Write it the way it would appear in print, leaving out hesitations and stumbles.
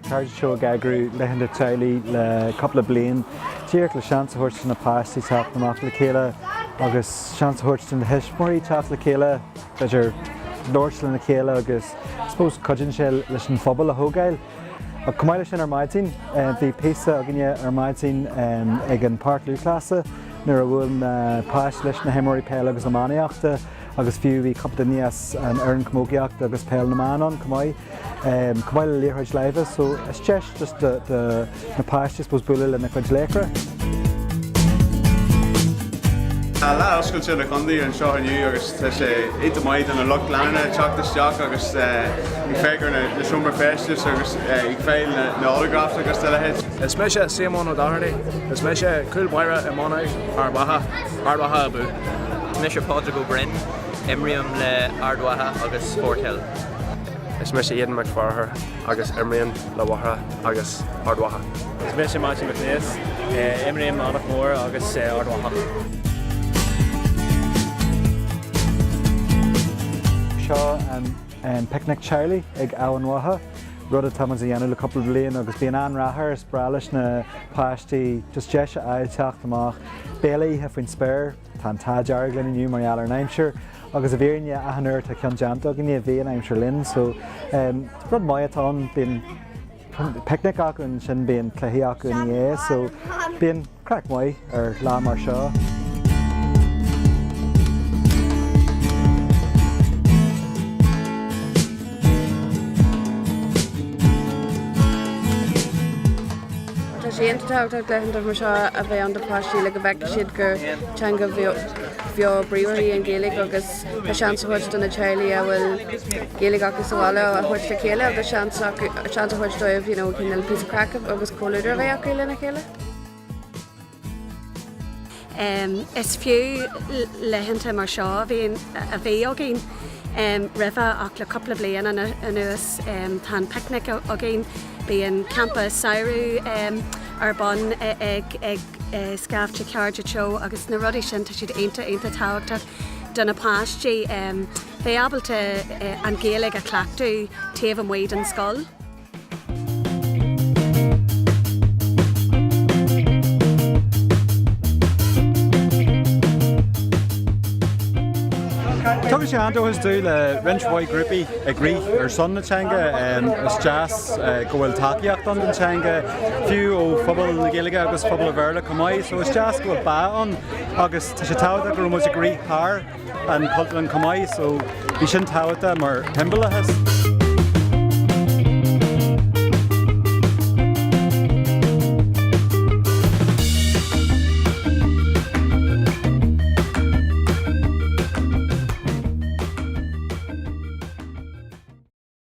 Cairde Teo ag eagrú laethanta teaghlaigh le cúpla bliain, díreach le seans a thabhairt do na páistí teacht amach le chéile agus seans a thabhairt do na thuismitheoirí teacht le chéile, b'fhéidir labhairt lena chéile agus I suppose cuidíonn sé leis an phobal a thógáil. Ach chomh maith leis sin ar maidin, bhí píosa againne ar maidin ag an Páirc Lúthchleasa nuair a bhuail na páistí leis na himreoirí peile agus iománaíochta agus fiú bhí cúpla duine as an fhoireann camógaíochta agus peil na mban ann chomh maith, chomh maith le liathróid láimhe so is deis just do na páistí I suppose bualadh lena gcuid laochra. Tá Lá Oscailte na Contae anseo inniu agus tá sé iontach maith do na lucht leanúna teacht isteach agus ag féach ar na seomra feistis agus ag fáil na autographs agus a leithéid. Is mise Simon O'Doherty. Is mise cúl báire iomána Ard Mhacha. Ard Mhacha abú. Is mise Pádraig Ó Broin. Imrím le Ard Mhacha agus Forthill. Is mise Aidan Mac Fearchair agus imrím le Mhachaire agus Ard Mhacha. Is mise Mattie Mac Lias. Imrím le Aonach Mór agus Ard Mhacha. Seo an picnic teaghlaigh ag Eamhain Mhacha, rud atá muid a dhéanamh le cúpla bliain agus bíonn an-rath air, is breá leis na páistí just deis a fháil teacht amach, béile a ithe faoin spéir, tá an t-ádh dearg linn inniu mar gheall ar an aimsir agus i bhfírinne achan uair atá ceann déanta againne bhí an aimsir linn so rud maith atá ann, bíonn picnic acu ansin bíonn cluichí acu ina dhiaidh so bíonn craic mhaith ar lá mar seo. Tá sé iontach tábhachtach laethanta mar seo a bheith ann do pháistí le go bhfeicfidh siad gur teanga bheo bríomhar í an Ghaeilge agus tá seans a thabhairt do na teaghlaigh a bhfuil Gaeilge acu sa bhaile a thabhairt le chéile agus seans a thabhairt dóibh you know cineál píosa craic agus comhluadar a bheith acu lena chéile. Is fiú laethanta mar seo a bhíonn, a bhí againn roimhe ach le cúpla bliain anuas tá an picnic againn, bíonn campa samhraidh ar bun ag Scaifte Cairde Teo agus na rudaí sin tá siad iontach iontach tábhachtach do na páistí bheith ábalta an Ghaeilge a chleachtadh taobh amuigh den scoil. Tugann sé an-dóchas domh le roinnt mhaith grúpaí ag rith ar son na teanga. Is deas go bhfuil tacaíocht ann don teanga, fiú ó phobal na Gaeilge agus phobal an Bhéarla chomh maith. So is deas go bhfuil bá ann agus tá sé tábhachtach go raibh muid ag rith thar an Chultúrlann chomh maith so bhí sin tábhachtach mar shiombalachas.